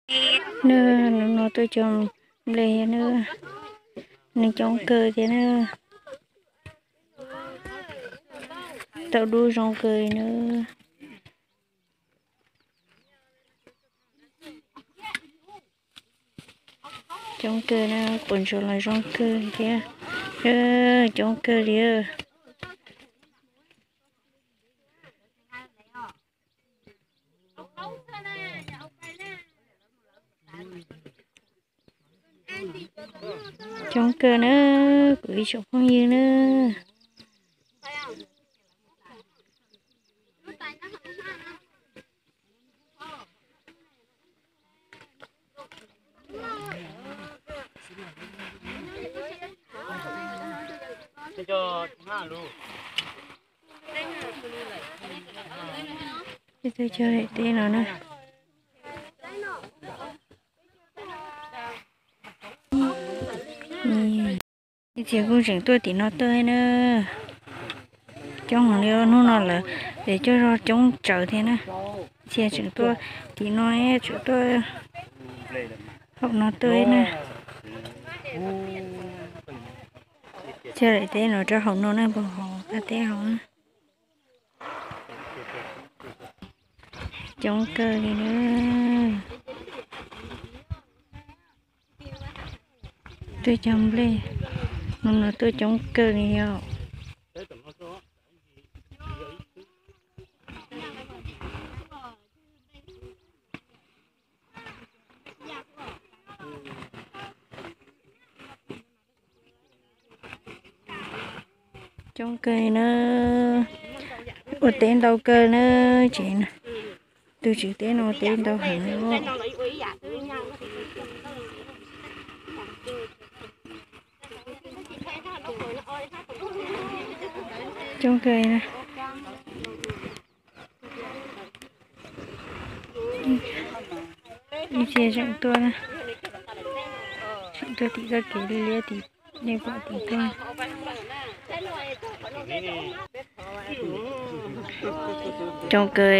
Nws no tuaj cog nplej na, nws coob kawg thiab na. Tau dub zoo kawg li na. Coob kawg na, quav ntsuas los zoo kawg thiab. Coob kawg li. Coob kawg na, kuv ib tsoom phooj ywg na. Ib tug cog daim teb no na. Ib txhia kuj tseem tuaj tim no tuaj na. Coob heev li, hnub no lawv es coj zog coob tsawv thiab na. Ib txhia tseem tuaj tim no, tseem tuaj hauv no tuaj na. Cog daim teb no rau hauv no na, puag hauv qab teb hauv na. Coob kawg li na. Tuaj cog nplej, no no tuaj coob kawg li os. Coob kawg na, ua teb ntau kawg na, tsev, tus tswv teb no ua teb ntau heev li. Coob kawg na. Ib txhia tseem tuaj, tseem tuaj tim txoj kev liab tim nej pom tim tuaj. Coob kawg.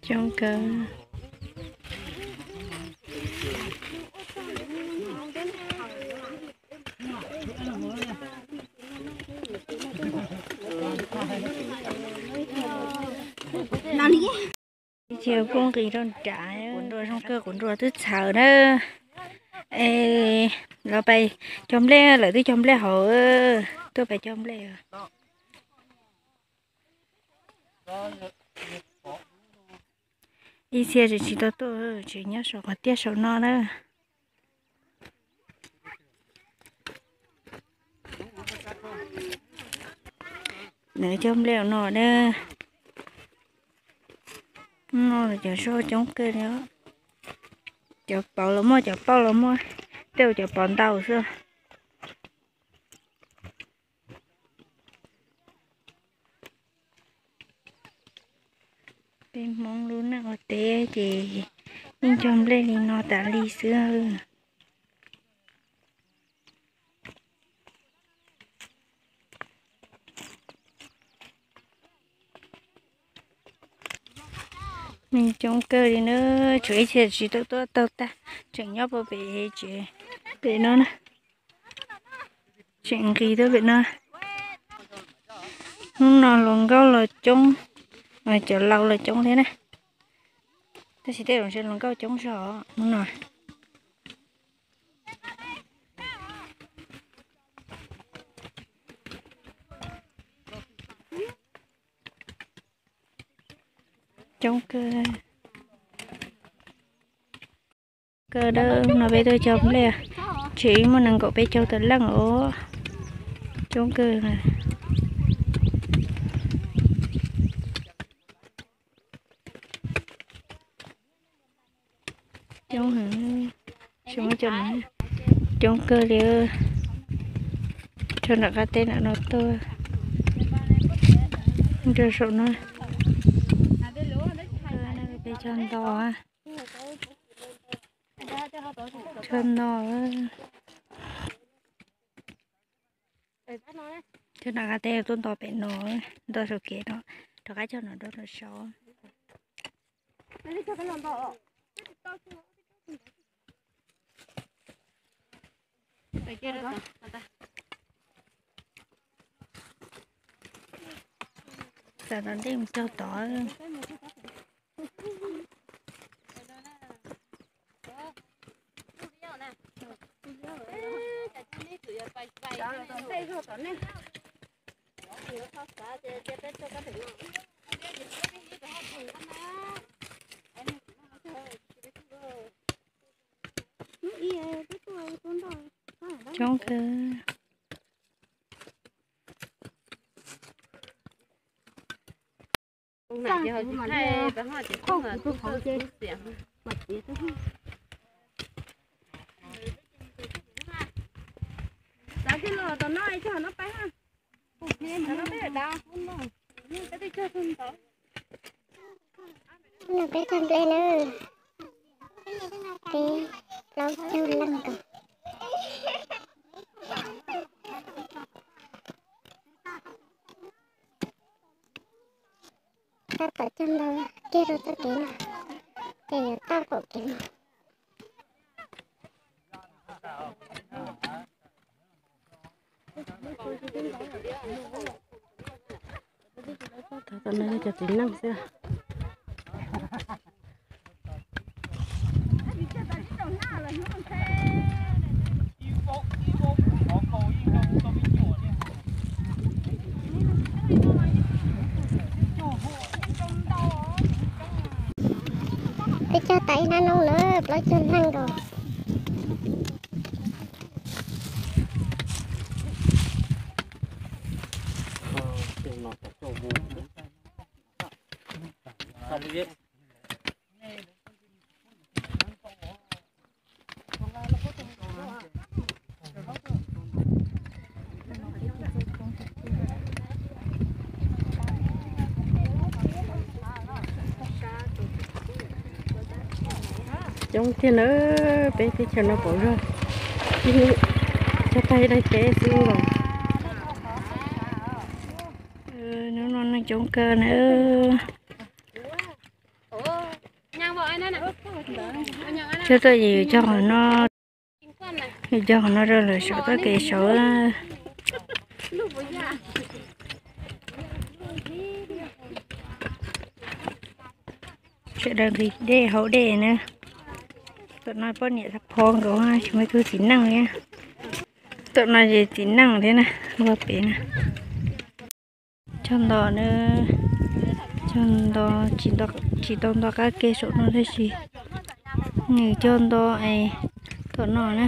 Coob kawg. Ib txhia kuj nqis rau nrad, quav nruas zoo kawg, quav nruas twb txhawv na. Es los pais cog nplej, lawv twb cog nplej hauv, tuaj pais cog nplej. Ib txhia tseem tsis tau tuaj, tseem nyob saum qhov tiaj saum no na. Nws cog nplej no na. No cov zog coob kawg li. Cov pauv los muaj, cov pauj los muaj, tej zaum cov pauv ntau xwb. Peb Hmoob lub neej ua teb ces yeej cog nplej li no tas li xwb. Neeg coob kawg li na, tshuav ib txhia tsis tau tuaj tau tag, tseem nyob puag pem tsev pem no na. Tseem nqis tuaj pem no. Hnub no hluas nkauj los coob, cov laus los coob thiab na. Tab sis tej zaum ntshe hluas nkauj coob zog hnub no. Coob kawg. Kawg dawb no peb tuaj cog nplej, tsev muaj nees nkaum peb caug tawm leej os. Coob kawg. Coob heev. Coob kawg li, rau nram qab teb nram no tuaj, rau saum no. Peb cog nto, cog nto. Cog nram qab teb tuaj nto pem no, nto saum kev no, rov qab cog no rau saud. Txawm tom ntej mus cog tod. Coob kawg. No peb cog nplej na, peb plaub caug leej nkaus. Tab tom cog ntau kiag rau txoj kev no, ces yuav toj qaum kev no. Tom no yog cov txiv neej xwb. Peb cog tas ib hnab noob na, plaub caug leej nkaus. Coob tiag na, peb teb chaws no pom zog, cog tag daim teb xwb los. Hnub no neeg coob kawg na. Cog tuaj ces yus cog qhov no, yus cog qhov no rau lawv saum txoj kev saud. Sawv daws nqhis dej haus dej na. Tom no poj niam pho nkaus, tsis muaj ib tug txiv neej li. Tom no ces txiv neej thiab na, ua pem na. Cog nto na, cog nto, tsis tau nto qab ke saum no tab sis nws cog nto es tom no na.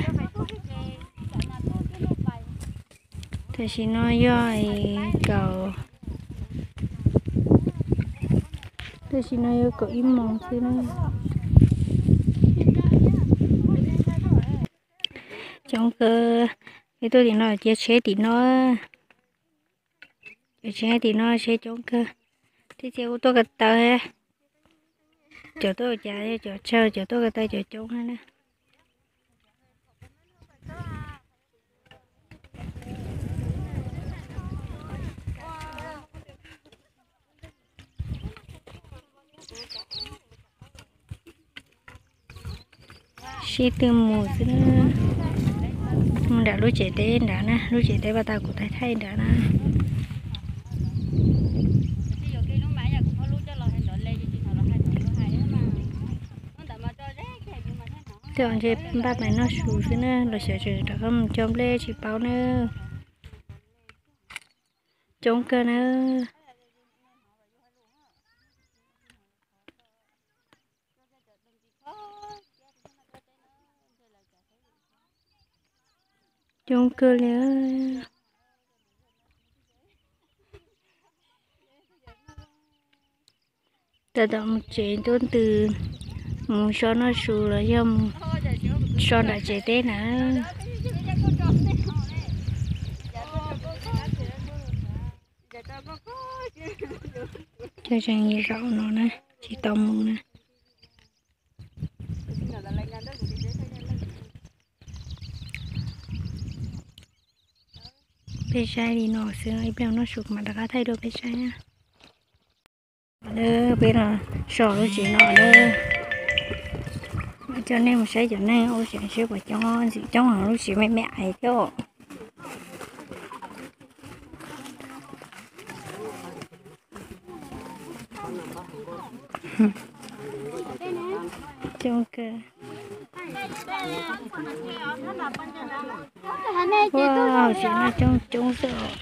Tam sim no yog kaum, tam sim no yog kaum ib moos xwb na. Coob kawg, peb tuaj tim no cia tsheb tim no. Cov tsheb tim no tsheb coob kawg, thiab txhia kuj tuaj ko taw thiab. Cov tuaj ua cas yog cov tsawg, cov tuaj ko taw cov coob thiab na. Sib tw mus xwb na. Mus nram lub tsev teb nrad na, lub tsev teb pas tas kuv tais thaij nrad na. Tej zaum ntshe npaj pais noj su xwb na, los xyov tseem rov qab mus cog nplej tsis paub na. Coob kawg na. Coob kawg li. Tab tom mus tsev tuaj ntws, mus so noj su los yog mus So nram tsev teb na. Cov tseem zaum no na, tsis tau mus na. Peb saib li no xwb, ib pliag noj su mam rov qab thaij dua peb saib na. Peb los so lub tsev no na, coj nej mus saib cov neeg ua tsev seb puas coob, ntxim coob heev, lub tsev me me ais thiab. Coob kawg. Ua, tsev no coob coob xwb os.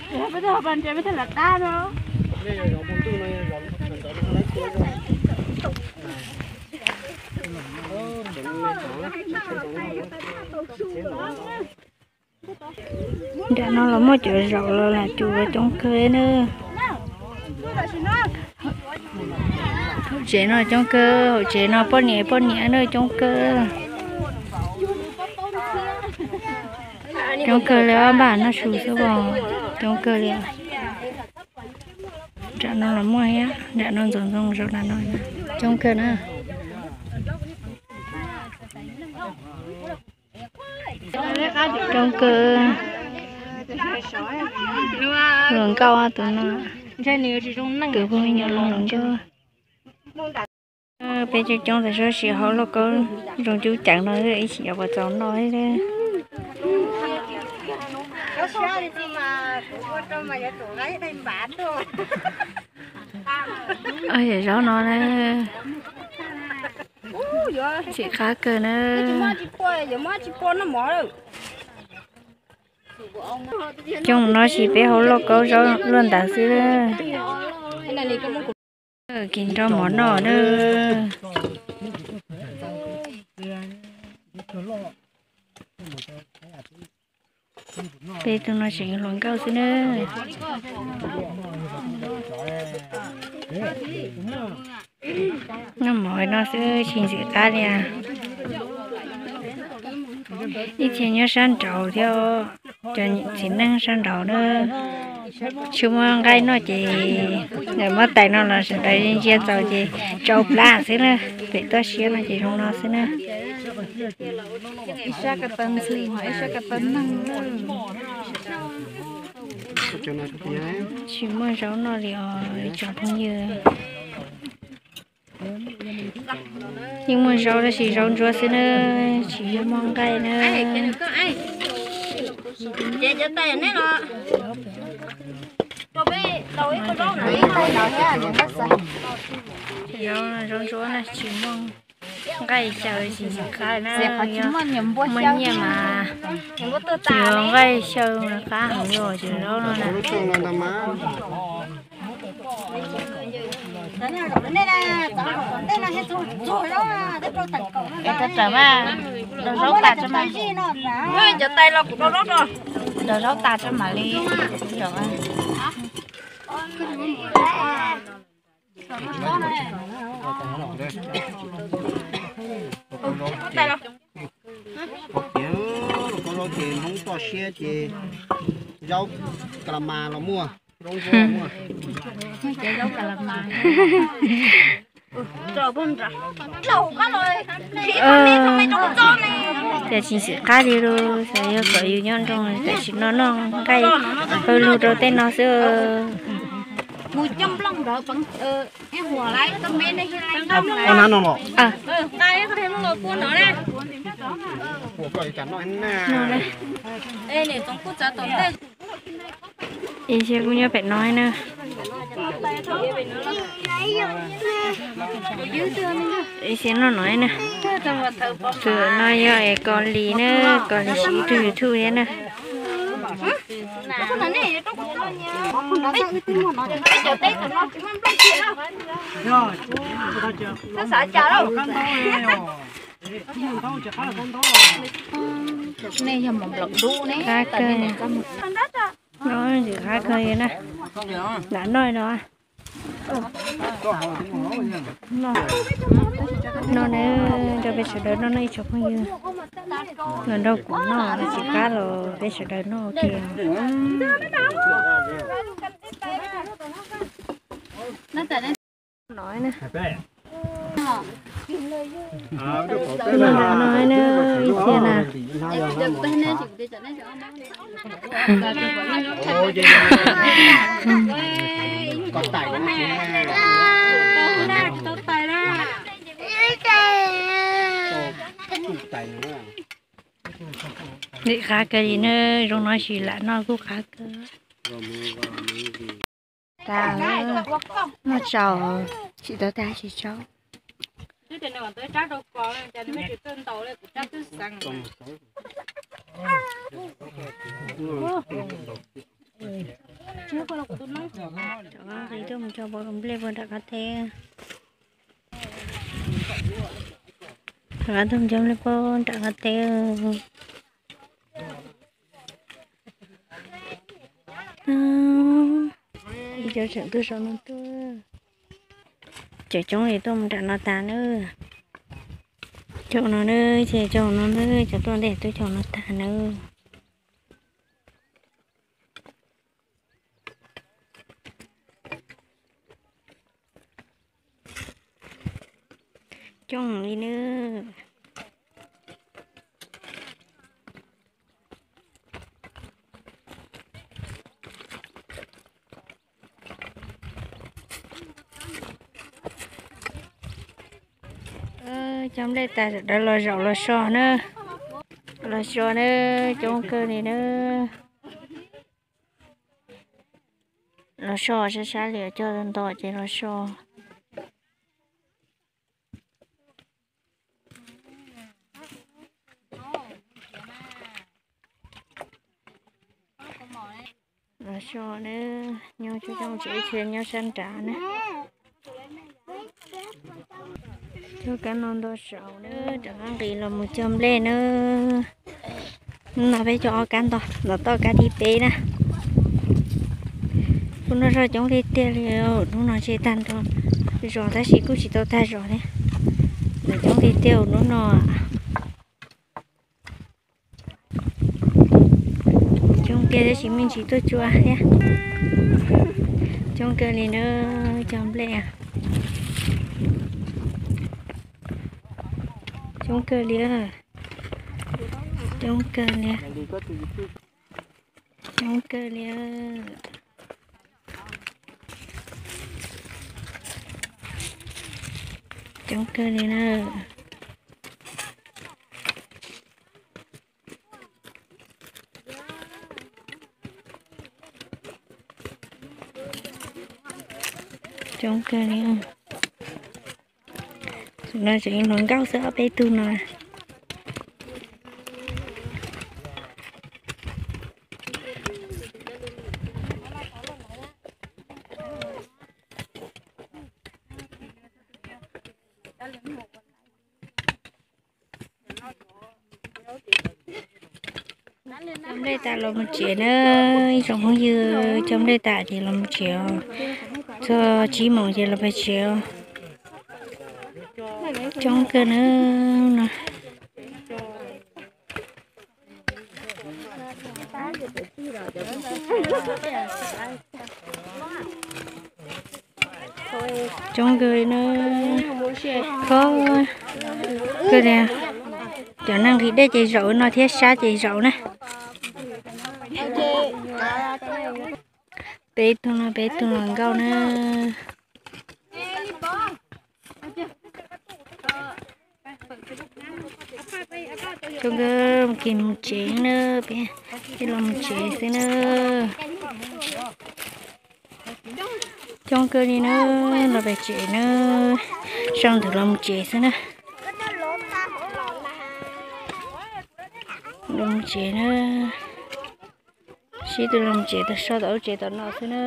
Nram no los muaj cov zaum los lam cus los coob kawg na. Hauv tsev no coob kawg, hauv tsev no poj niam poj niam na coob kawg. Coob kawg li os, npaj noj su xwb os, coob kawg li. Nram no los muaj thiab, nram no ntxoov ntxoo zaum nram no, coob kawg na. Coob kawg. Hluas nkauj tus no, tus phooj ywg hluas nkauj. Peb coob coob tas sab sim haus lauj kaub zoo cub ceev no ib chim yuav puas txaus noj li. Zaub no na, ntxim qab kawg na. Coob no sis peb haus lauj kaub zaub luaj ntawd xwb. Kis nrog mov noj na. Peb tus no tseem hluas nkauj xwb na. Noj mov no xwb tsis ntxim qab li. Ib txhia nyob sab nraud thiab, cov txiv neej sab nraud na, tsis muaj nqaij noj ces muab tais no los sawv daws ntsia txaus ces tsau plab xwb na. Pem toj siab no ces zoo no xwb na. Ib sab ko taw ntxhw, ib sab ko taw neeg. Tsis muaj zaub noj li os ib tsoom phooj ywg. Yeej muaj zaub tab sis zaub ntsuab xwb na, tsis muaj nqaij na. Zaub no zaub ntsuab na tsis muaj nqaij xyaw tsis ntxim qab na. Muaj nyiaj mas yuav nqaij xyaw mas qab heev li os cov zaub no na. Es rau raws mas rau zaub tas tso mas. Cov tais los kuv rau zaub rau. Rau zaub tas tso mam li. Tais los. Ces Hmoob toj siab ces zaub ka la mas los muaj. Tias tsis xwm qab li lus, xav yog kom yus nyob nroog tam sim no noj nqaij hauj lug rau tej no xwb. Ib xyab kuj nyob pem no na. Ib xyab noj no na. Tus no yog es Kos Lis na, Kos Lis siv ib tug YouTube thiab na. Nej yog mov nplaum dub ne. Qab kawg. No ntxim qab kawg li na. Lam noj no. Noj nawb, nrog peb sawv daws noj nawb ib tsoom phooj ywg. Los nrog kuv noj, tsis qab los peb sawv daws noj ua ke. No na, no na, ib txhia na. Lim qab kawg li na, zoo no tsis lam noj kuj qab kawg. Tas, noj tsaus, tsis tau tas tsis tsaus. Rov qab nqis tuaj mus cog nplej puag nram qab teb. Rov qab tuaj mus cog nplej puag nram qab teb. Ib co tseem tuaj saum no tuaj. Cov coob li tuaj mus nram no tas nawb. Cov no nawb, ces cov no nawb, cov tuaj ntej tuaj cov no tas nawb. Coob li nawb. Cog nplej tas sawv daws los zaum los so na. Los so na, coob kawg li na. Los so sab sab li, cog nto ces los so. Los so na, nyob tsev tsev nyob sab nrad na. Cog kab no nto saud na, rov qab nqis los mus cog nplej na. Hnub no peb cog ob kab nto, los toj kab thib peb na. Kuj noj zog coob tiag tiag li, hnub no ntshe tag nrho zos tab sis kuj tsis tau tag zos thiab. Los coob tiag tiag hnub no. Coob tiag tab sis me ntsis tuaj cua thiab. Coob kawg li na, cog nplej. Coob kawg li, coob kawg li, coob kawg li, coob kawg li na. Coob kawg li. Tam no tseem hluas nkauj xwb ob peb tug no. Cog nplej tas los mus tsev na, ib tsoom phooj ywg, cog nplej tas ces los mus tsev os. Txog tsib moos ces los pem tsev os. Coob kawg na no. Coob kawg li na, khob kawg li. Cov neeg nqhis dej ces zaum no thiab, sab ces zaum na. Peb tug no, peb tug hluas nkauj na. Coob kawg, mus kis mus tsev na, peb los mus tsev xwb na. Coob kawg li na, los pem tsev na, sau ntawv los mus tsev xwb na. Los mus tsev na, sib tw los mus tsev tau so tom lub tsev tom no xwb na.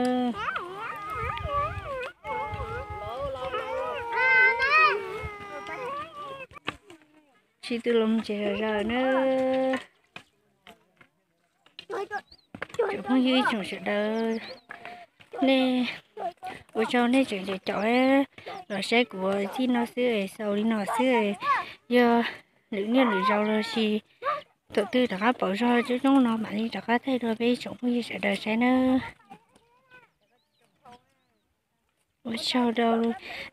Sib tw los mus tsev zom zaws na. Cov phooj ywg ib tsoom sawv daws, nej Ua tsaug nej tseem caum caum los saib kuv txij no xwb, xaus li no xwb. Yog lwm niaj lwm zaus los sis thaum twg rov qab pauv zog coob coob no mam li rov qab thaij rau peb tsoom phooj ywg sawv daws saib nawb. Ua tsaug rau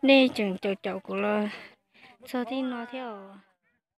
nej tseem caum caum kuv los txog txij no thiab os.